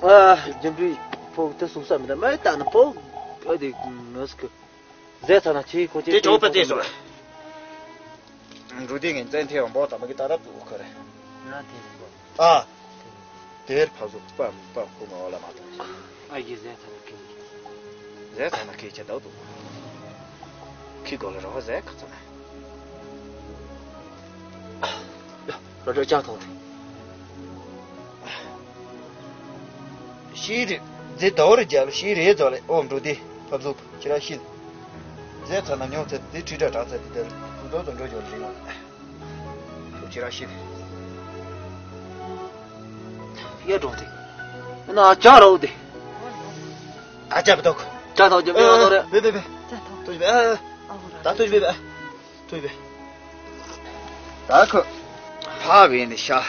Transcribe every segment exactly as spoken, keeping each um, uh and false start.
ཨ། རྒྱུ་འབྲས་ཕོ་དེ་སོང་ས་མི་འདྲ་མ་ཡི་ད་ནི་ཕོ། ཨ་དེ་ངས་གི་ཟས་ཚ་ན་ཁྱེད་ཁོ་ཁྱེད་དེ་གྲོགས་པ་དེ་སོང་། འགྲོ་དེ་ངས་བཙན་ཐེ་བ་འབོག་དང་མ་གི་ད་རབ་ཏུ་ཁོ་རེ། ང་དེ་ནི་འབོག་ཨ། དེར་ཕ་ཟུག་པ་པ་ཁོ་མ་བ་ལ་མ་ཐོང་། ཨ་ཡི་ཟས་ཚ་ན་ཁྱེད་ཀྱི། ཟས་ཚ་ན་ཁྱེད་ཁྱེད་ད་དུ། ཁྱི་གོ་ལ་རོ་ཟས་ཁ་ཚ་ན། རོ་ཅག་ཐོང་དེ། ཤི་རེ། རྫི་དོ་རེ་རྒྱལ་ཤི་རེ་ཛོ་ལེ་ཨོ་འགྲོ་དེ་ཕབ་ཟུག་ཁྱི་ར་ཤི། རྫི་ཚ་ན་ཉོ་ཚེ་དེ་ཁྲི་ཁྲ་གྲགས་ཚེ་དེ་དེར་ཚུ་ཚོ་ཚོ་འགྲོ་རྒྱུ་རེ་ཡོང་། ཁྱི་ར་ཤི། ཡ་འགྲོ་དེ། ན་ཅག་རོ་དེ། ད་ཅག་བདོག་ཅག་ཐོག་ཅག་བདོག་རེ། བེ་བེ་བེ། ཏུ་བེ། ད་ཏུ་བེ་བེ། ཐུབ་པས། ད་ཁོ། ཕ་བས་ནི་ཤ།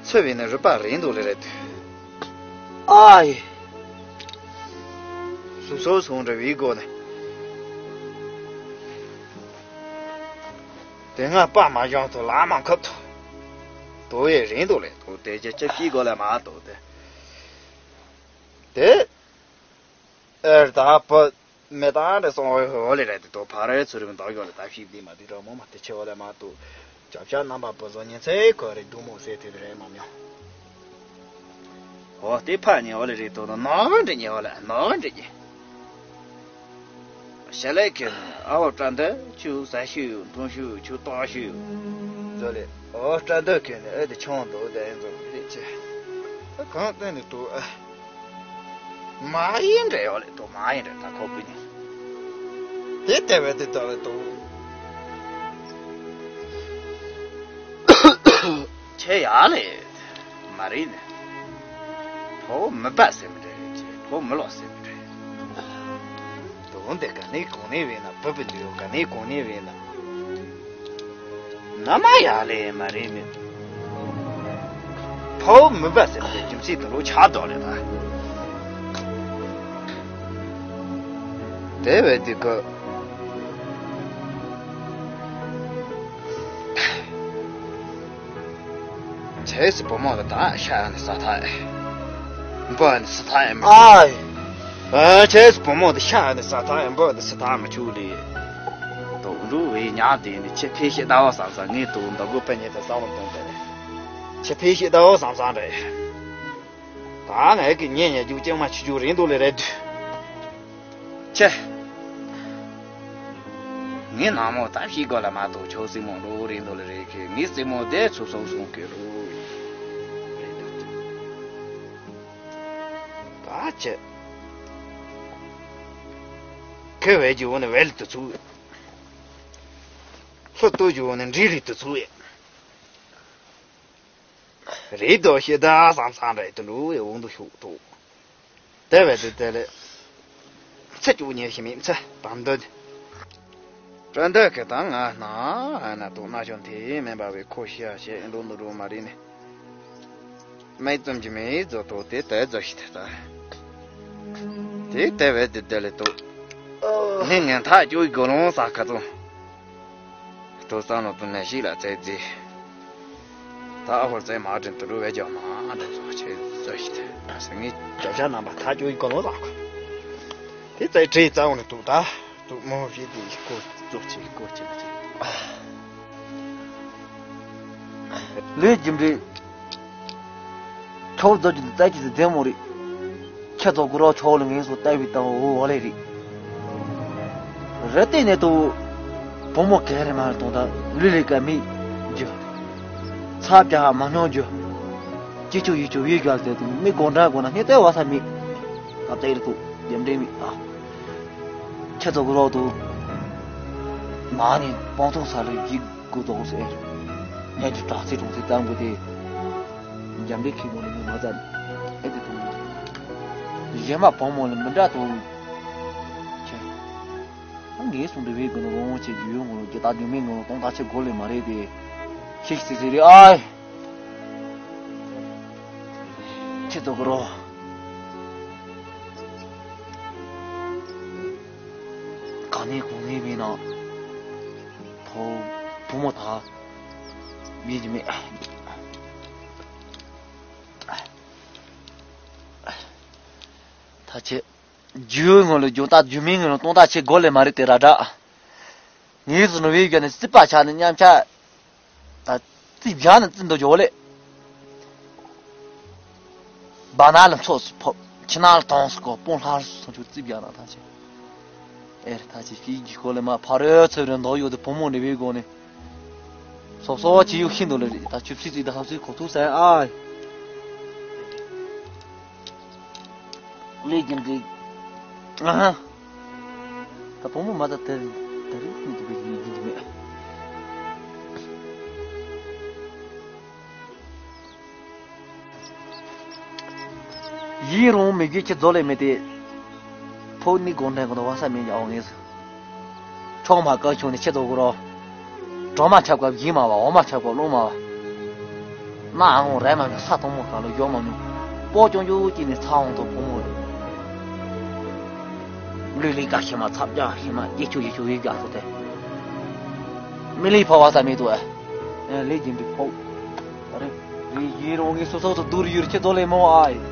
ཚོད་བས་ནི་རུས་པ་རེད་འདུག་ལེ་རེད་དུ། ཨ་ཡེ། སུ་སོ་སོང་འདྲ་བའི་སྒོ་ནས། དེ་སྔ་པ་མ་བྱུང་ཐུ་ལ་མ་ཁབ་ཐུ། དོ་ཡེ་རེད་འདུག་ལེ་དོ་དེ་ཅི་ཅི་ཤི་སྒོ་ལ་མ་དོ་དེ། དེ། ཨེར་ད་པ། མེ་ཏང་རེ་སོང་འོ་ལེ་རེ་དེ་དོ་ཕ་རེ་ཚུ་རེ་མི་འདོག་ཡོ་ལེ་ད་ཤིག་དེ་མ་དེ་ར་མོ་མ་དེ་ཆེ་འོ་ལེ་མ་དུ། ཅབ་ཤ་རྣམ་པ་པོ་ཟོ་ཉན་ཚེ་ཁོ་རེ་དུ་མོ་སེ་དེ་རེ་མ་མྱོང་། འོ་དེ་ཕ་ཉེ་འོ་ལེ་རེ་དོ་དོ་ནོ་འདྲེ་ཉེ་འོ་ལེ་ནོ་འདྲེ་ཉེ། ཤ་ལེ་ཁེ་ཨ་བ་བཀྲ་འདི་ཆུ་ཟ་ཤུ་འཐུང་ཤུ་ཆུ་ཏོག་ཤུ། ཟོ་ལེ་འོ་བཀྲ་འདི་ཁེ་ཨེ་དེ་ཆུང་དོ་དེ་ཨེ་ཟོ་རེ་ཆེ། ད་གང་བསྟན་ནས་དུ་ཨ། མ་ཡིན་འདྲ་ཡོད་ལེ་དོ་མ་ཡིན་འདྲ་ད་ཁོ་བུ་ནི། དེ་ལྟ་བས་དེ་ལྟ་བས་དོ། ཆེ་ཡ་ལེ། མ་རེད་ནི། ཕོ་མི་པ་སེམས་འདྲ་ཡོད་ཅེ་ཕོ་མི་ལོ་སེམས་འདྲ་ཡོད། དོ་འདི་ག་ནས་གོང་ནས་བས་ན་བུ་བུ་འདི་ཡོད་ག་ནས་གོང་ནས་བས་ན། ན་མ་ཡ་ལེ་མ་རེད་མེད། ཕོ་མི་པ་ཟེར་བའི་རྒྱུ་མཚན་དུ་ལོ་ཆགས་དོག་ལེ་ད། དེ་བས་དེ་གོ། ཆེས་སུ་བུ་མོ་ལ་ད་ཤ་ཡང་ནི་ས་ཐག་ཨེ། འབུ་ནི་ས་ཐག་ཨེ་མི་ཆུ། ཨ་ཆེས་བུ་མོ་དེ་ཤ་ནི་ས་ཐག་ཨེ་འབུ་ནི་ས་ཐག་མི་ཆུ་ལི། དོག་འགྲོ་བའི་ཉག་དེ་ནི་ཆེ་ཕེ་ཤེ་ལྟ་བ་བསམ་བསམ་ངས་དོག་འདབ་གོ་ཕེ་ཉེ་དེ་བསམ་བློ་གཏོང་དེ་ཆེ་ཕེ་ཤེ་ལྟ་བ་བསམ་བསམ་རེད། ད་ངས་ཀྱི་ཉེ་ཉེ་རྒྱུག་ཅང་མ་ཆུ་རྒྱུག་རིང་དུ་ལི་རེད། ཆེ། ངའི་ནང་མོ་ད་ཤི་དགོས་ལ་མ་གཏོགས་ཁྱོད་སྲིང་མོ་ལོ་རིང་དུ་ལ་རེད་ཁེ་ངའི་སྲིང་མོ་དེ་ཚུ་སོང་སོང་གི་རུ། ད་ཆེ། ཁེ་བས་ཀྱི་འོ་ནི་བས་ལི་དུ་ཚུགས། ལྷོ་ཏོ་ཀྱི་འོ་ནི་འབྲི་ལི་དུ་ཚུགས་ཡེ། རེད་དོ་ཤེས་ད་བསམ་བསམ་རེད་དུ་འགྲོ་བའི་འོང་དུ་ཤོག་ཏོ། དེ་བས་དེ་དེ་ལས། ཚེ་བཅུ་གཉིས་ཤི་མིན་ཚེ་དང་འདོད། བཀྲ་འདོད་ཀྱི་དང་ང་ན་ཨ་ན་དུ་ན་ཆུང་དེ་མེན་པ་བའི་ཁོ་ཤི་ཡ་ཤེས་འགྲོ་འདུ་འགྲོ་མ་རེད་ནི། མེད་ཙམ་གྱི་མེད་ཙོ་ཏོ་དེ་དེ་ཙོ་ཤི་དེ་ད། དེ་དེ་བས་དེ་དེ་ལས་དུ། ནི་ངན་ཐག་བཅུག་དགོས་ལོང་ས་ཁ་ཚོ། ཐོ་ས་ནོ་དུ་ནས་ཤིག་ལ་ཚེ་རྫི། ད་ཧོར་ཚེ་མ་དྲན་དུ་རུ་བས་ཀྱང་མ་དྲན་སོ་ཆེ་ཟོ་ཤི་ཐེ་ས་ངའི་བྱ་བྱ་རྣམ་པ་ཐག་ཅོ་ཡི་གོ་ལོ་ལག་གོ། དེ་ཚེ་བྲེ་རྩ་བོ་ནས་དུ་ད་དུ་མོ་བྱེད་དེ་ཀོ་ཙོ་ཆེ་ཀོ་ཆེ་ལ་ཆེ། ལས་རྒྱུ་འབྲས། ཁྱོད་རྫོགས་ཀྱི་འདི་ཙམ་གྱི་ཟི་ལྡེ་མོ་རེད། ཁྱེད་ཚོ་གུ་རོ་ཆོག་ལ་ངེས་སུ་ལྟ་བའི་ལྟ་བ་འོ་བ་ལས་རེད། རི་ལྟས་ནས་དུ། བུ་མོ་ག་རེ་མ་རེད་དང་ད་ལུས་ལས་ཀ་མི་རྒྱུ། ཚ་བྱ་མ་སྙོང་རྒྱུ། ཅི་ཆུ་ཡི་ཆུ་ཡི་རྒྱ་ཟེར་དུ་མི་དགོང་དྲ་དགོང་ན་སྙིང་ལྟ་བ་ས་མི། ད་ལྟ་ཡིར་དུ་རྒྱབ་འདྲེ་མི་ཨ། ཁྱེད་ཚོ་གུ་རོ་དུ། མ་ནི་སྤང་ཐོག་ས་ལ་ཡིག་དགོས་དོགས་ཟེར། ངས་ཀྱི་དྲག་ཚིག་གྲོང་ཚིག་བཏང་དགོས་ཏེ། འཇམ་པའི་ཁྱི་མོ་ནི་མི་མ་ཙམ་ཨེ་དེ་དུ། གཞན་མ་བུ་མོ་ལ་མི་འདྲ་དུ། ཁྱེད། ངས་གསུང་འདི་བའི་དགོན་རོང་ཆེ་རྒྱུ་ཡོང་ངོ་རྒྱ་སྟག་རྒྱུ་མེད་ངོ་སྟོང་ཐག་ཆེ་དགོས་ལེ་མ་རེད་དེ། ཁྱེད་ཟེར་ཟེར་རེད་ཨའི། ཁྱེད་ཚོ་གུ་རོ། ག་ནས་གོང་ནས་མིན་ན། བུ་བུ་མོ་ད། མིན་གྱི་མེད། ཆེ། རྒྱུའི་ངོ་ལ་རྒྱུ་དག་རྒྱུ་མིན་ངོ་ལ་སྟོང་དག་ཆེ་དགོས་ལེ་མ་རེད་དེ་ར་འདྲ། ངས་སུ་ནོ་བའི་རྒྱ་ནས་རྩིས་པ་ཆགས་ནས་མཉམ་ཆགས། ད་རྩིས་བཞག་ནས་རྩིས་འདོད་རྒྱུ་ལེ། བ་ན་ལ་ཚོགས་སུ་ཕོབ། ཁྱི་ན་ལ་དྭངས་སུ་གོ་སྤོང་ལྷ་སུ་སོང་ཆུ་རྩིས་བཞག་ན་ཐང་ཆེ། ཨེ་རེད་ཐ་ཆེ་ཤི་གི་ཁོ་ལེ་མ་ཕ་རོལ་ཚོད་རེ་འདོག་ཡོད་དེ་བུ་མོ་ནི་བའི་སྒོ་ནས། སོ་སོ་ཅི་ཡོད་ཤིན་ཏུ་ལ་རེད་ད་ཆུ་ཕྱི་རྩིས་ད་ཧ་སི་གོ་ཐུག་ཟེར་ཨ། ལས་ཀྱི་འགྲིག་ཨ་ཧ། ད་བུ་མོ་མ་ད་དེ་རིང་དེ་རིང་ནི་དེ་བས་ཡིན་གྱི་མེད། ཡིན་རུང་མི་རྒྱུད་ཀྱི་རྫོགས་ལས་མེད་དེ། ཕོ་ནི་དགོང་དྲན་གོ་ནོ་བ་ས་མེད་ཀྱང་འོང་ངེས། ཆོག་མ་དཀར་ཆུང་ནས་ཆེ་དོ་གུ་རོ། གྲོག་མ་ཆབ་སྐབས་ཡིན་མ་བ་འོ་མ་ཆབ་སྐབས་རླུང་མ་བ། མ་ཨ་ངོ་རེ་མ་ནི་ས་དང་མོ་ག་ལོ་ཡོང་མ་མྱོང་། སྤོ་ཅོང་ཅོ་ཅི་ནས་ཚ་འོང་དོ་བུ་མོ་རེད། ལུས་ལི་ཀ་ཤི་མ་ཚབ་རྒྱ་ཤི་མ་ཡེ་ཆུ་ཡེ་ཆུ་ཡེ་རྒྱ་སོ་ཏེ། མི་ལི་ཕོ་བ་ས་མེད་དོ་ཨ། ལས་ཀྱི་འདི་ཕོ། ཨ་རེ། ཡི་ཡི་རོ་ངི་སོ་སོ་དུ་དུར་ཡུར་ཁྱེད་ཚོ་ལས་མོ་ཨ་ཡི།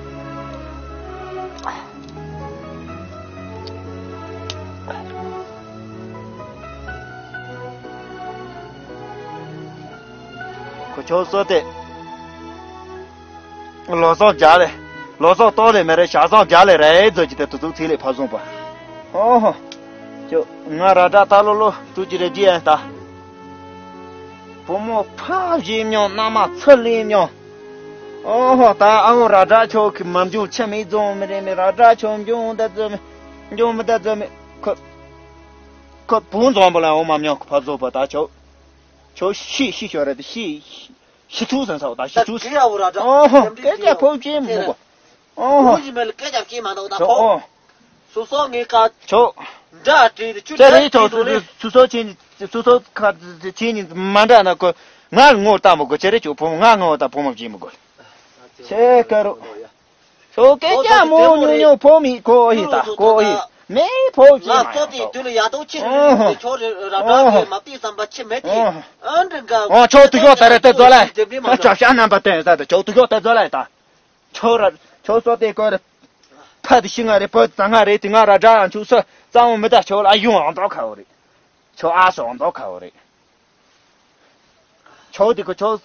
ཁོ་ཆོ་སོ་ཏེ། ལོ་སོགས་རྒྱ་ལས། ལོ་སོགས་ཏོག་ལས་མེ་རེ་ཞག་སོགས་རྒྱ་ལས་རེ་རྫོ་ཅི་ཏེ་དུ་ཚུགས་ཚིག་ལས་ཕ་བཟུང་པ། ཨོ་ཧོ། ཅོ། ང་ར་དྲ་ཏ་ལོ་ལོ་ཏུ་ཅི་རེ་ཇི་ཨན་ཏ། བུ་མོ་ཕ་བཞེས་མྱོང་མནའ་མ་ཚུར་ལེན་མྱོང་། ཨོ་ཧོ་ད་ཨ་བོ་ར་དྲ་ཆོ་གི་མ་འབྱུང་ཆེ་མི་རྫོང་མི་རེ་མི་ར་དྲ་ཆོ་འབྱུང་ད་ཙོ་མི་འབྱུང་མི་ད་ཙོ་མི་ཁོ་ཁོ་བུང་རྫོང་པོ་ལ་འོ་མ་མྱོང་ཁོ་ཕ་རྫོགས་པ་ད་ཆོ་ཆོ་ཤི་ཤི་ཤོར་རེད་ཤི་ཤི་ཚུགས་ཟིན་ས་བ་ད་ཤི་ཚུགས་ཟིན་ཨོ་ཧོ་སྐད་ཆ་ཕོ་ཅེ་མི་གོ་ཨོ་ཧོ་ཞི་མེ་ལ་སྐད་ཆ་སྐྱེས་མ་འདུག་ད་ཆོ་ཕོ། ཨོ། སོ་སོ་ངའི་ཁ། ཆོ། འདྲ་བྲིས་ཏེ་ཆུ་ཅེ་རེ་འདྲ་ཆོ་བྲིས་སུ་འདུག་སུ་སོ་ཆེ་ཉིན་སུ་སོ་ཁ་ཆེ་ཉིན་མ་འདྲ་ན་ཁོ་ང་ངོ་ལྟ་མོ་གོ་ཅེ་རེ་ཆོ་ཕོ་ང་ངོ་ད་ཕོ་མོ་བྱེད་མོ་གོ་ཆེ་ཀ་རོ། ཆོ་སྐད་ཆ་མོ་ཉུ་ཉུ་ཕོ་མི་གོ་ཧི་ད་གོ་ཧི་མེ་ཕོ་ཅེ་ང་མ་ཚོ་དེ་དུ་ལ་ཡ་ཏོ་ཆེ་ཨོ་ཧོ་ཆོ་རེ་ར་ཨོ་ཧོ་ར་མ་ཏི་བསམ་པ་ཆེ་མེད་དེ་ཨོ་ཧོ་ཨ་འདྲ་འགའ་ཨོ་ཆོ་དུ་ཡོ་ད་རེ་ཏེ་ཛོ་ལ་ཆོ་ཤ་རྣམ་པ་ཏེ་ད་ཆོ་དུ་ཡོ་ད་ཛོ་ལ་ད། ཁྱོད་ར་ཁྱོད་སོ་དེ་ཀོ་ར། ཕ་དེ་ཤི་ང་རེད་ཕ་དེ་ང་རེད་དེ་ང་ར་འདྲ་ཡང་ཆུ་ས་གཙང་བོ་མི་ད་ཁྱོད་ལ་ཡོང་ཨང་དོ་ཁ་བོ་རེད། ཁྱོད་ཨ་སོ་ཨང་དོ་ཁ་བོ་རེད། ཁྱོད་དེ་ཀོ་ཁྱོད་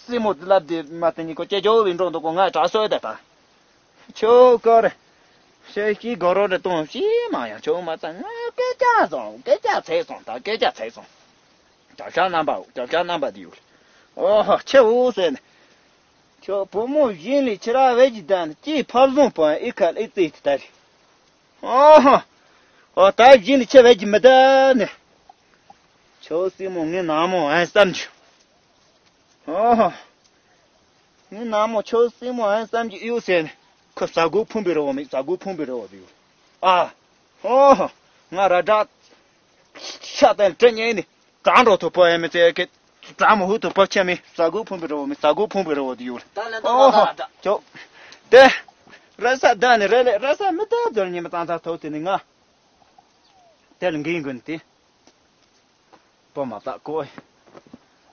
སི་མོ་དེ་ལ་དེ་མ་དེ་ཉིད་ཀོ་ཅེ་ཇོ་བི་འགྲོ་འདུག་ཀོ་ང་དྲ་སོ་དེ་ད། ཁྱོད་ཀོ་ར། ཤེ་ཤི་གོ་རོ་རེ་གཏོང་ཤི་མ་ཡང་ཁྱོད་མ་ཚ་ང་སྐད་ཆ་སོང་སྐད་ཆ་ཚེ་སོང་ད་སྐད་ཆ་ཚེ་སོང་། དྲ་ཤ་རྣམ་པ་དྲ་ཤ་རྣམ་པ་དེ་ཡོད། ཨོ་ཧ་ཁྱེད་འུ་ཟེར་ནས། ཁྱོད་བུ་མོ་གཞན་ལས་ཁྱེད་ར་བས་ཀྱི་ད་ནི་ཅི་ཕར་བཟུང་པོ་ཨི་ཁ་ལ་ཨི་ཙི་ཏི་ད་རེད། ཨོ་ཧོ། ཨོ་ད་གཞན་ལས་ཁྱེད་བས་ཀྱི་མི་ད་ནི། ཁྱོད་སྲིང་མོ་ངའི་ནང་མོ་ཨན་བསམ་རྒྱུ། ཨོ་ཧོ། ངའི་ནང་མོ་ཁྱོད་སྲིང་མོ་ཨན་བསམ་རྒྱུ་ཡོད་ཟེར་ནས་ཁོ་ཟ་དགུ་ཕུང་པའི་རི་བོ་མེད་ཟ་དགུ་ཕུང་པའི་རི་བོ་དེ་ཡོད། ཨ། ཨོ་ཧོ། ང་ར་དྲག་ཤ་དང་དྲི་ཉེ་ནི། གྲང་འགྲོ་ཐུབ་པོ་ཨེ་མི་ཚེ་ཁེ། གྲང་མོ་ཧུ་ཐུབ་པོ་ཁྱེད་མི་ཟ་དགུ་ཕུང་པའི་རི་བོ་མི་ཟ་དགུ་ཕུང་པའི་རི་བོ་དེ་ཡོད། ད་ལན་ཏོ་ཨོ་ཧོ། ད་ད། ཅོ། དེ། ར་ས་ད་ནི་རེ་ལེ་ར་ས་མི་ད་ཛོར་ཉི་མ་ཙང་ཙང་ཐོག་དེ་ནི་ང་། དེ་ལ་འགན་དགོས་ནི་དེ། པོ་མ་ད་ཀོ།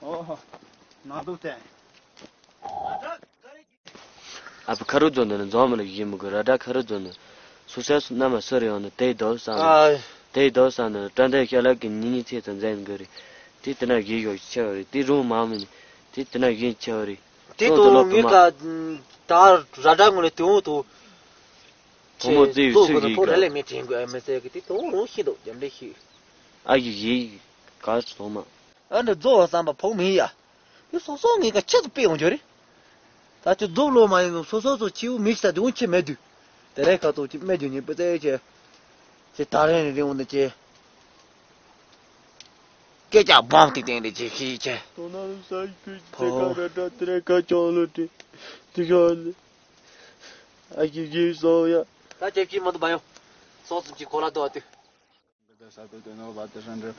ཨོ་ཧོ། ན་དུ་དེ། ཨ་ཕ་ཁ་རུ་རྫོང་འདི་ནི་རྫོང་མི་ལ་ཡིན་མི་དགོས་ར་དྲ་ཁ་རུ་རྫོང་ནི་སུ་སེ་སུ་མནའ་མ་སུ་རེ་ཡོང་ནི་དེའི་རྡོ་བསམ་ནི་ཨ་དེའི་རྡོ་བསམ་ནི་དྲ་འདྲའི་ཤ་ལག་གི་ཉིན་ཉིན་ཚེ་ཚང་འཛིན་དགོས་རེད། དེ་དེ་ན་གཞན་ཡོད་ཆེ་བ་རེད་དེ་རུང་མང་མི་ནི་དེ་དེ་ན་གཞན་ཆེ་བ་རེད། དེ་ཏོག་ཏོག་ལོ་དུ་ངས་མ་ཀ་ད་ར་དྲ་ངོ་ལ་དེ་འོང་དུ་བུ་མོ་ཆེ་བཙེ་ཡོད་ཚུལ་ཕོ་གྱིས་ར་ལས་མི་དྲན་དགོས་ཨ་མི་ཟེར་གི་དེ་དེ་འོང་རུང་ཤི་འདུག་རྒྱབ་འདྲེ་ཤི། ཨ་ཡི་ཡི་ག་སོང་མ། ཨ་འདྲ་རྫོགས་བསམ་པ་ཕོག་མི་ཡ། དེ་སོ་སོ་ངེས་ཀ་ཆེད་དུ་སྤེལ་འོང་རྒྱུ་རེད། ད་ཅི་རྫོགས་ལོ་མ་ཡིན་ནོ་སོ་སོ་སོ་ཁྱེའུ་མི་ཤི་ད་དེ་འོང་ཁྱེད་མེད་དུས། དེ་རེད་ཁ་ཐོག་ཅི་སྨད་རྒྱུ་ཉིད་པུ་ཙེ་ཁྱེད། ཁྱེད་ད་རེ་རེ་འོང་ནི་ཁྱེད། སྐད་ཆ་སྦོམ་ཏིག་སྟེང་རེ་ཁྱེད་ཁྱེད་ཁྱེད། དོ་ན་ལ་ས་ཡི་ཁྱོད་ཀྱི་ཕོ་ཚེ་ཁ་ར་ཏྲ་ཏི་རེ་ཁ་ཅོང་ལོ་ཏི་ཏི་ཁ་ལི། ཨ་ཁྱེད་ཁྱེད་སོང་ཡ། ད་ཁྱེད་ཁྱེད་མ་དུ་བ་ཡོང་། སོགས་སུ་ཅི་གོ་ལ་དོ་ཨ་དུ། ས་དོ་དེ་ནོ་བ་དེ་ཧྲན་རེ།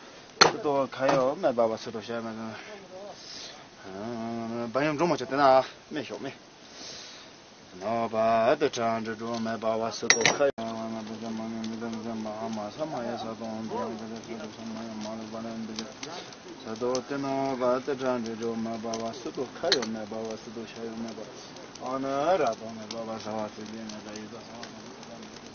སུ་དོ་ཁ་ཡོ་མེ་བ་བ་སུ་དོ་ཤ་མེ་དོ། བ་ཡོང་འགྲོ་མོ་ཆ་དེ་ན་མེ་ཤོག་མེ། ནོ་བ་དེ་ཧྲན་རེ་འགྲོ་མེ་བ་བ་སུ་དོ་ཁ་ཡོ་མ་དོ་ཅ་མ་ངེ་མི་དམ་ཅ་མ་ཧ་མ་ས་མ་ཡ་ས་དོ་འདི་ཡང་ག་དེ་ཁ་དོ་ས་མ་ཡ་མ་ལ་བ་ལ་འདི་ས་དོ་དེ་ནོ་བ་དེ་ཧྲན་རེ་འགྲོ་མེ་བ་བ་སུ་དོ་ཁ་ཡོ་མེ་བ་བ་སུ་དོ་ཤ་ཡོ་མེ་བ་ཨ་ན་ར་དོ་མེ་བ་བ་ས་བ་སུ་དེ་ན་ད་ཡི་དོ་ས་བ་ས་བ་ས་བ།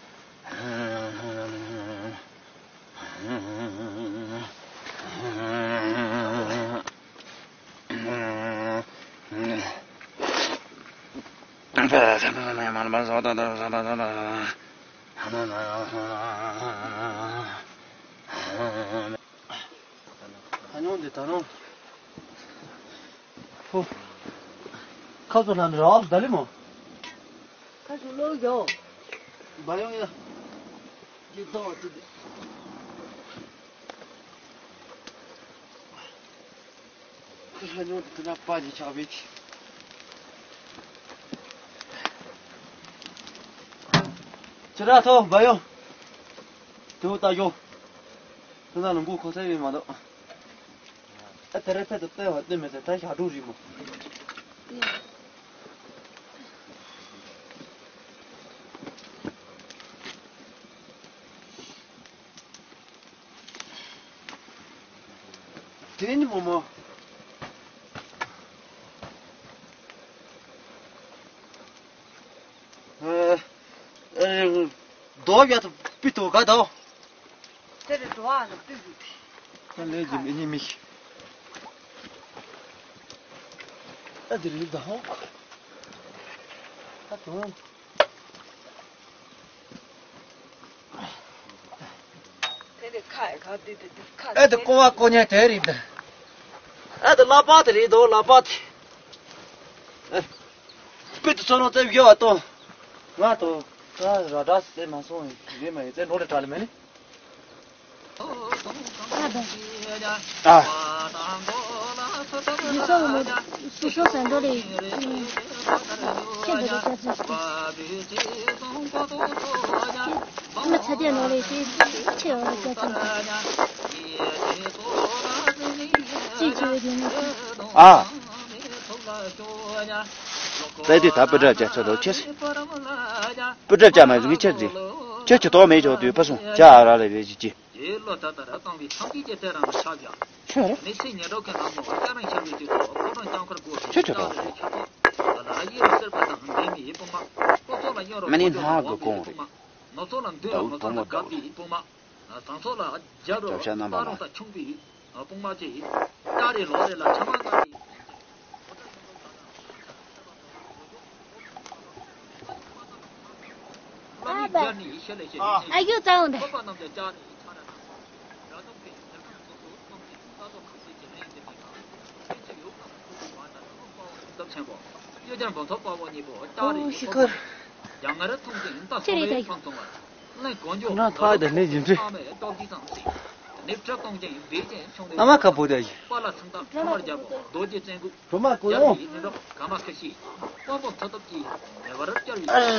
ཨ་ཉོ་འདི་ད་རུང་། ཧོ། ཁ་ཚོ་ལ་ནི་ར་བ་ད་ལི་མོ། ཁ་ཚོ་ལོ་ཡོ། བ་ཡོང་ཡ། འདི་ཏོ་འདི་འདི། ཁ་ཚོ་ཉོ་འདི་ད་ན་པ་ཇི་ཆག་བི་ཅི། ཅི་ར་ཐོ་བ་ཡོ། དེ་བོ་ད་ཡོ། ཁྱོད་རང་ལ་མགོ་ཁོག་ས་ཡོད་མ་གཏོགས། ཨ་དེ་རེ་ཕེད་དུ་ལྟོས་བ་ལྟོས་མེད་ཟེར་ད་ཞག་དྲུག་རེད་མོ། དེ་ནི་མོ་མོ། ཨ། ཨ། རྡོ་ཡ་ད་པི་ཏོ་ག་ད། དེ་རེད་འགྲོ་བ་ལ་སྤུས་དགོས་ཏེ། ཨ་ལས་ཀྱི་མི་ཉི་མི་ཤི། ཨ་དེ་རེད་ད་ཧོ། ཨ་དོ། དེ་རེད་ཁ་ཡ་ག་དེ་དེ་དེ་ཁ་ཨ་དེ་ཀོ་བ་ཀོ་ཉ་དེ་རེད་ད། ཨ་དེ་ལ་པ་དེ་རེད་དོ་ལ་པ་དེ། ཨ། སྤུས་དེ་ཚོ་ནོ་ཙེ་བ་ཡོ་ཨ་དོ། ང་དོ། ད་ར་ད་སེ་མ་སོང་ཡིན་མ་ཡིན་ཙེ་ནོ་རེ་ད་ལ་མེ་ནི། ཨ། ཡུལ་ས་འོ་མ་སུ་ཤོ་ཟན་འགྲོ་རེད། ཁྱེད་འདི་ལ་སྐྱབས་སུ་ཞུ། ཁྱེད་ཚང་མ་ཚ་དེ་ནོ་རེད་དེ་ཁྱེད་འོ་ལ་སྐྱབས་སུ་ཞུ། ཅི་བྱེད་འོ་དེ་ནི། ཨ། ད་དེ་ད་སྤུ་གྲབས་བྱ་ཚོད་དོ་ཁྱེད། སྤུ་གྲབས་བྱ་མ་ཟིན་ཁྱེད་ཟིན། ཁྱེད་ཁྱེད་དོ་མེད་ཆོག་དུས་ཕ་སོང་ཁྱེད་ཨ་ར་ལ་རེད་ཅི་ཅི། ཞེས་བློ་ཐ་ཐ་ར་བཏང་བའི་ཐམས་ཅད་ཀྱི་གཏད་རང་ལ་ཆགས་ཀྱང་། ཁྱོད་རེད། མི་ཚེ་ཉེར་དྲུག་གི་ནང་དུ་སྐྱ་རེངས་ཤར་བའི་དུས་སུ་ཕོ་བྲང་ལྕགས་མཁར་སྒོ་ཁྱོད་ཁྱོད་རེད། ལ་གཡུ་རུ་སེར་པོ་དང་འདན་མའི་དཔུང་དམག་ཀླུ་ཚོགས་ལ་གཡོ་རུ་མ་ནི་ནག་གི་གོང་རེད། ནུབ་ཕྱོགས་ལ་མདུན་ལ་ནུབ་ཚང་ལ་དགའ་བདེའི་དཔུང་དམག་ཟངས་ཚོགས་ལ་རྒྱབ་རུ་སྟག་རོང་དང་ཁྱུང་པོའི་དཔུང་དམག་བཅས་ལྕགས་རི་ལོ་རེ་ལ་ཆ་མ་ང་ཡི། ཨ་ཡོ་ཙང་འདི། ཨོ་ཤི་ཁར། ཅི་རེད་ད་ཡོ། ཁོ་རང་ཐག་དེ་ནས་ཡིན་དུས། ཨ་མ་ཁ་བོ་དེ་ཡིན། སྒྲོལ་མ་ཁོ་ཡོང་། སྒྲོལ་མ་ཁོ་ཡོང་། ཨ།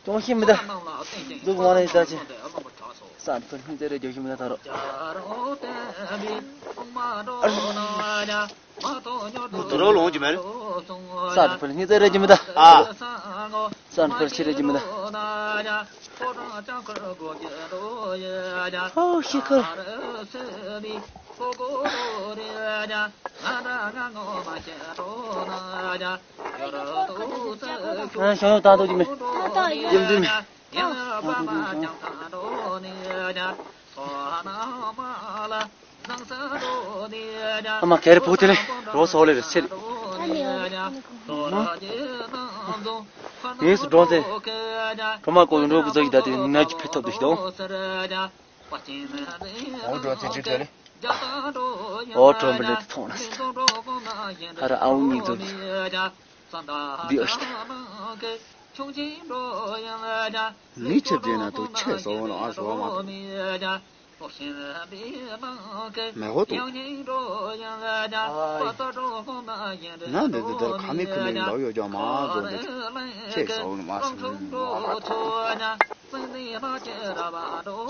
ཏོང་ཧེ་མི་གདའ། འདུག་མ་རེད་ད་ཅི། ས་ཕུར་སྙིང་རྩེ་རེ་རྒྱག་ཤི་མི་གདའ་ད་རོགས། ད་རོགས་ལོང་གི་མེད། ས་ཕུར་སྙིང་རྩེ་རེ་རྒྱུ་མི་གདའ། ཨ། ས་ཕུར་ཕྱི་རེ་རྒྱུ་མི་གདའ། ཧོ་ཤི་ཁར། ཨ་ཞང་ཡོད་ད་འདུག་ཅི་མེད། ད་ད་ཡོད། ཡིན་འདུག་མེད། ཨ་མ་གལ་ཕུག་དེ་ལས་རོ་སོ་ལེ་རེ་ཚེ་རེ། ངས་སུ་འགྲོ་ཚེ། གྲོ་མ་ཀོ་ཡོང་འགྲོ་གི་ཟོ་ཡི་ད་དེ་ན་ཅི་ཕེ་ཐོབ་དུ་ཞིག་དང་། འོ་འགྲོ་ཚེ་འགྲིག་ག་ལེ། འོ་གྲོ་མ་ལེ་ཐོང་ན་སི། ཧ་ར་ཨའུ་གཉིས་ཚོ་འདི་ཨ་ཤི། མི་ཆེ་བྱས་ན་དུ་ཆེ་སོ་ལ་ཨ་སོ་མ་ཐོང་། མེ་ཧོ་ཏོ། ན་འདི་འདི་འདིར་ཁ་མི་ཁུ་མི་ལོ་ཡོ་ཇོ་མ་ཛོ་འདི་ཁྱེད་སོ་མ་སོ་མ་ཐོ།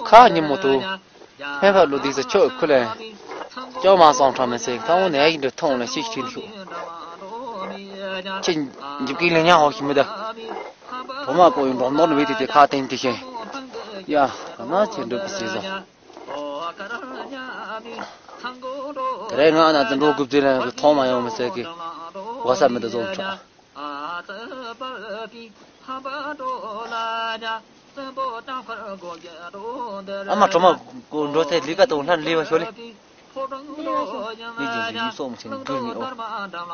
ཁ་ཉི་མོ་ཏོ། ཧེ་ཧ་ལོ་འདི་ཟེ་ཆོ་ཁུ་ལེ། ཅོ་མ་སོང་ཁྲ་མི་སེ་ཐང་ནས་ཡིན་འདི་ཐོང་ལ་ཤིག་ཤིག་ཤིག་ཁྱེད་འཇིབ་ཀི་ལེ་ཉ་ཧོ་ཤི་མི་ད། བུ་མ་ཀོ་ཡོ་འགྲོ་ནོར་བེ་དེ་དེ་ཁ་ཏེན་དེ་ཤེ། ཡ་ང་ཁྱེད་འདྲ་གི་སི་ཟོ། དེ་རིང་ང་ན་ཙི་འགྲོ་དགོས་ཚེ་ལ་ཐོག་མ་ཡོང་མི་ཟེར་གི། བ་ས་མི་དུ་བཟོ་ཁྲ། ཨ་མ་གྲོ་མ་འགྲོ་ཚེ་ལི་ཀ་དང་ལྷན་ལི་བ་ཤོ་ལི། ལི་ཇི་ལི་སོགས་མི་ཆེན་འགྲུལ་མི་འོ།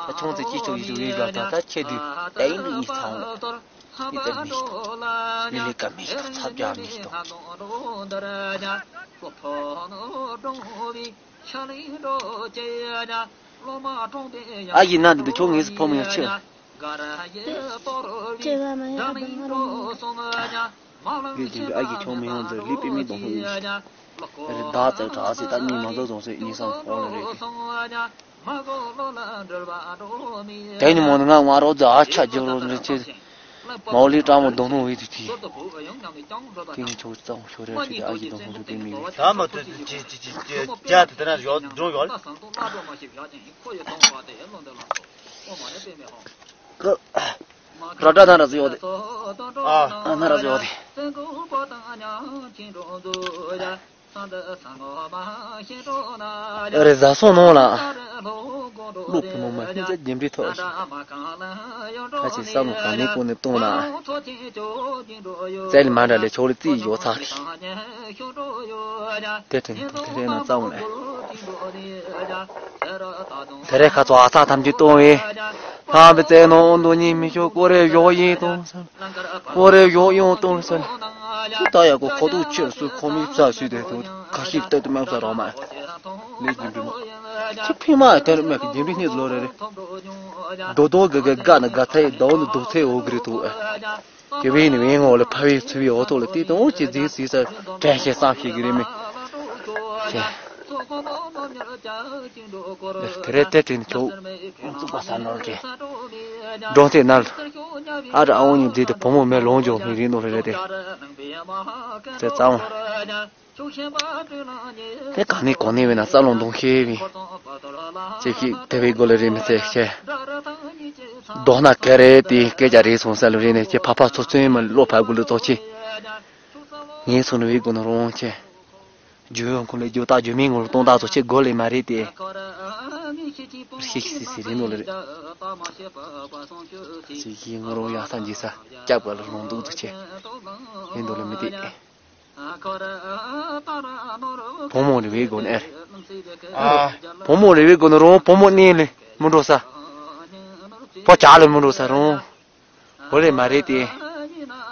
ད་ཆུང་ཚེ་ཅི་ཆོག་ཡི་ཆོག་ཡི་ག་ད་ད་ཁྱེད་དུས་ད་ཡིན་འདི་ཡིན་ཚང་ལ། ཡི་ཙམ་མི་ཞིག་དང་ཚབ་རྒྱག་མི་ཞིག་དང་ཚབ་རྒྱག་མི་ཞིག་དང་། ཨ་ཡིན་ན་འདི་འདི་ཁྱོད་ངེས་སུ་ཕོ་མོ་ཡང་ཆེ། ལས་ཀྱི་ཨ་ཡི་ཁྱོད་མི་ཡོང་ཚེ་ལི་པི་མི་གཏོང་ཐུབ་ཡིན་ཞིག་རེད། ད་ཙེ་དྲག་སེ་ད་གཉིས་མ་གཏོགས་བཟུང་སེ་གཉིས་སམ་ཕོ་མོ་རེད། དེ་ནི་མོ་ནི་ང་ང་རོ་ཛ་ཨ་ཆ་རྒྱུ་རོ་འདྲི་ཆེ། མའོ་ལི་ཀྲང་མོ་རྡོ་སྣུམ་བེ་དུ་ཅི། ཀིང་ཆོ་ཙང་ཤོ་རེ་ཆི་ཨ་ཡི་རྡོ་སྣུམ་དུ་པེ་མི་ཡོད། ད་མ་དུ་ཅི་ཅི་ཅི་ཅི་ཅི་ཅ་དེ་དེ་ན་ཡོད་འགྲོ་ཡོད། ཀི། ར་ཏྲ་ན་ར་ཟི་ཡོད་དེ། ཨ། ཨ་ན་ར་ཟི་ཡོད་དེ། ཨ་རེ་ཟ་སོང་ནོ་ལ། ལུག་གི་མོ་མ་ཧི་ཙ་རྒྱན་འབྲི་ཐོག་ཤི། ཁ་ཆེ་ས་མོ་གང་ནི་ཀུན་ནི་གཏོང་ལ། ཙལ་མ་འདྲ་ལས་ཆོག་ལི་རྩིས་ཡོ་ཚ་ལི། དེ་དྲན་དེ་རེ་ན་ཙ་བོ་ནས། དེ་རེ་ཁ་ཚོ་ཨ་ཚ་ཐམས་ཅད་གཏོང་བའི། ལྷ་བི་ཙེ་ནོ་འདོ་ཉིད་མི་ཤོ་ཀོ་རེ་ཡོ་ཡིན་གཏོང་ས། ཀོ་རེ་ཡོ་ཡོང་གཏོང་ས། ཅི་ལྟ་ཡག་གོ་ཁོ་ཏོ་ཆེར་སུ་ཁོ་མི་ཚ་སུས་དེ་ཐུག་ཁ་ཤིག་ལྟ་དུ་མ་ཚ་རོགས་མ། ལས་ཀྱི་འདུན་མ། ཁྱི་ཕིང་མ་དེར་མེད་ཀྱི་འདི་འདྲི་སྙིང་ལོ་རེ་རེ། རྡོ་རྡོ་གི་གི་དགའ་ན་དགའ་ཚེ་ཟླ་བོ་ནི་རྡོ་ཚེ་འོ་གི་རེ་ཐུག་ཨེ། དེ་བས་ནི་བའི་ངོ་ལ་ཕ་བའི་ཚུ་བའི་འོ་ཐོག་ལ་དེ་དང་འོ་ཅི་རྫིག་རྫིག་ས་དྲན་ཤེས་བསམ་ཤེས་གི་རེ་མི། དེ་རེ་དེ་དྲན་ཆོག་བཙུགས་པ་ས་ནོར་རེ། འགྲོ་དེ་ནར། ཨ་ར་ཨ་འོ་ཉི་རྫིག་དེ་བུ་མོ་མེ་ལོང་འཇོག་མི་རིག་ནོ་རེ་རེ་དེ། དེ་གཙང་བ། དེ་ག་ནས་གོ་ནས་བས་ན་རྩ་རླུང་གདོང་ཤེས་བས། ཅེས་ཤིག་དེ་བས་དགོས་ལ་རེད་མི་ཚེ་ཤེས། མདོར་ན་ག་རེ་དེ་སྐད་ཆ་རེད་སོང་ས་ལ་རེད་ནས་ཁྱེད་ཕ་ཕ་ཚོ་ཚོའི་མ་བློ་ཕ་དགུ་ལ་ཙོག་ཆེ། ངས་སོང་ནས་བས་དགོས་ན་རོང་ཆེ། རྒྱུ་ཡོང་ཁོ་ལས་རྒྱུ་དག་རྒྱུ་མིན་ངོ་ལ་གཏོང་དག་ཚོ་ཆེ་དགོས་ལས་མ་རེད་དེ། ཤིག་སི་སི་རེད་ནོ་ལ་རེད། སི་ཡི་ངོ་རོ་ཡ་ས་འཇི་ས་སྐྱབས་པ་ལ་རོང་འདུག་ཚོ་ཆེ། རེད་འདུག་ལ་མི་དེ། བུ་མོ་རེ་བའི་སྒོ་ནས་ཨ། བུ་མོ་རེ་བའི་སྒོ་ནས་རོང་བུ་མོ་གནས་ལས་མི་འགྲོ་ས། ཕོ་བྱ་ལས་མི་འགྲོ་ས་རོང་། འོ་ལས་མ་རེད་དེ།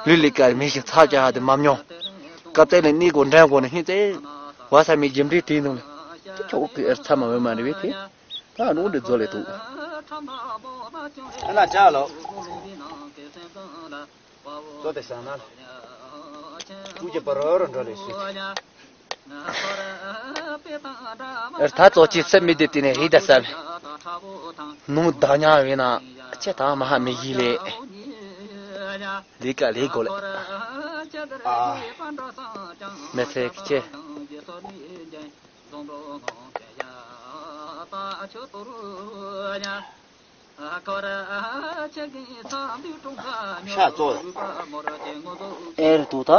ལུས་ལས་ཀར་མི་ཞིག་ཚར་བྱ་ཧ་དེ་མ་མྱོང་། སྐབས་ཚད་ལས་གནས་སྒོ་འགྲན་སྒོ་ནས་ཧིན་ཚེ། བ་ས་མི་རྒྱུ་འབྲས་དེའི་ནང་ལས། ཁྱོད་ཀྱི་ཨེར་ཚ་མ་བས་མ་རེད་བས་དེ། ད་རོང་འདྲེ་རྫོ་ལས་ཐུག་ཨ་ལ་ཅག་ལོ། ཙོ་དེ་ས་ན། ཀུ་ཅི་པ་རོ་རོ་འགྲོ་ལེ་ཤི། ཨེར་ད་ཙོ་ཅི་སེ་མི་དེ་དེ་ནས་རི་ད་ས་མི། ནུ་ད་ཉ་བས་ན་ཁྱེད་ད་མ་ཧ་མི་ཡི་ལེ། ལི་ཀ་ལི་གོ་ལེ། ཨ། མི་ཚེ་ཁྱེད། ཤ་ཙོ། ཨེར་དུ་ད།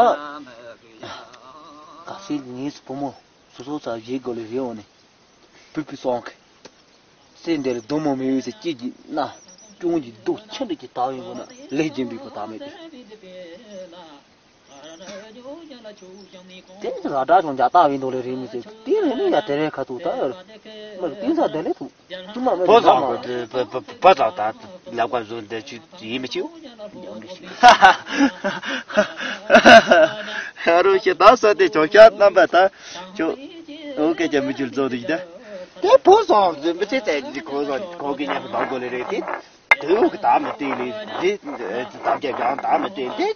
ག་ཤེད་ངེས་སུ་བུ་མོ་སོ་སོ་ཚ་བཞེས་དགོས་ལེ་རེད་འོ་ནི། བུ་བུ་སོང་གི། སེ་འདིར་སྡོམ་མོ་མི་ཡོད་ཟེར་སྐྱིད་ཀྱི་ན། ཅུང་གི་སྡུག་ཆེན་འདྲ་གྱི་དག་ཡོང་གོ་ན་ལས་རྒྱུ་འབྲས་པོ་དག་མེད་དེ། དེ་ཚོ་ལ་དགྲ་ཆུང་རྒྱ་སྟག་བིན་འདུག་ལས་རིང་མི་ཚེ་དེ་རེ་ནི་ཡ་དེ་རེ་ཁ་ཐུག་ད་ཡོད། མ་གཏན་ས་དེ་ལས་ཐུག་ཐུག་མ་མེད་པོ་ཙང་གོ་དེ་པ་པ་པ་ཙང་ད་ལབ་པ་བཟོ་འདི་ཅི་ཡིན་མི་ཅིའུ། ཧ་རུ་ཤི་ད་ས་དེ་ཆོག་ཤ་རྣམ་པ་ད་ཅོ། ཨོ་ཀེ་ཀྱ་མི་ཅུལ་ཛོ་རིག་ད། དེ་པོ་ཙང་མི་ཚེ་ཚད་འདི་ཁོ་ཙང་ཁོ་གི་ཉམས་སུ་ལྡང་དགོས་ལེ་རེད་དེ། དེའུ་གི་དག་མི་བསྟན་ལེ་རེད། དམ་བཅའ་ཀྱང་དག་མི་བསྟན་དེ་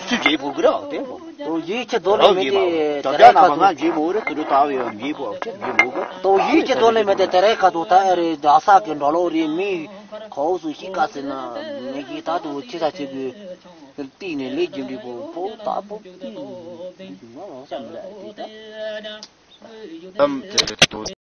ཚུལ་རྗེས་ཕུག་གི་རེད་བ་དེ་མོ། དོ་ཡིད་ཀྱི་རྡོ་ལས་མི་དེ་དེ་རེད་ཁ་དོ། རྗེས་མོ་རེད་དུ་རུ་དག་ཡོད་རྗེས་ཕུག་ཆེ་རྗེས་མོ་གི། དོ་ཡིད་ཀྱི་རྡོ་ལས་མི་དེ་དེ་རེད་ཁ་དོ་ད་ཨེ་རེད་རྒྱ་ས་གི་འགྲོ་ལོ་རེད། མི་ཁོ་སུ་ཤི་ཀ་ཟེར་ན་མི་གི་ད་དུ་ཆེ་ས་ཆེ་གི་ཏི་ནས་ལས་རྒྱུ་འབྲས་པོ་པོ་ད་པོ་ཏི་ང་ལོ་ས་མི་རེད་དེ་ད། དམ་དེ་རེད་དོ།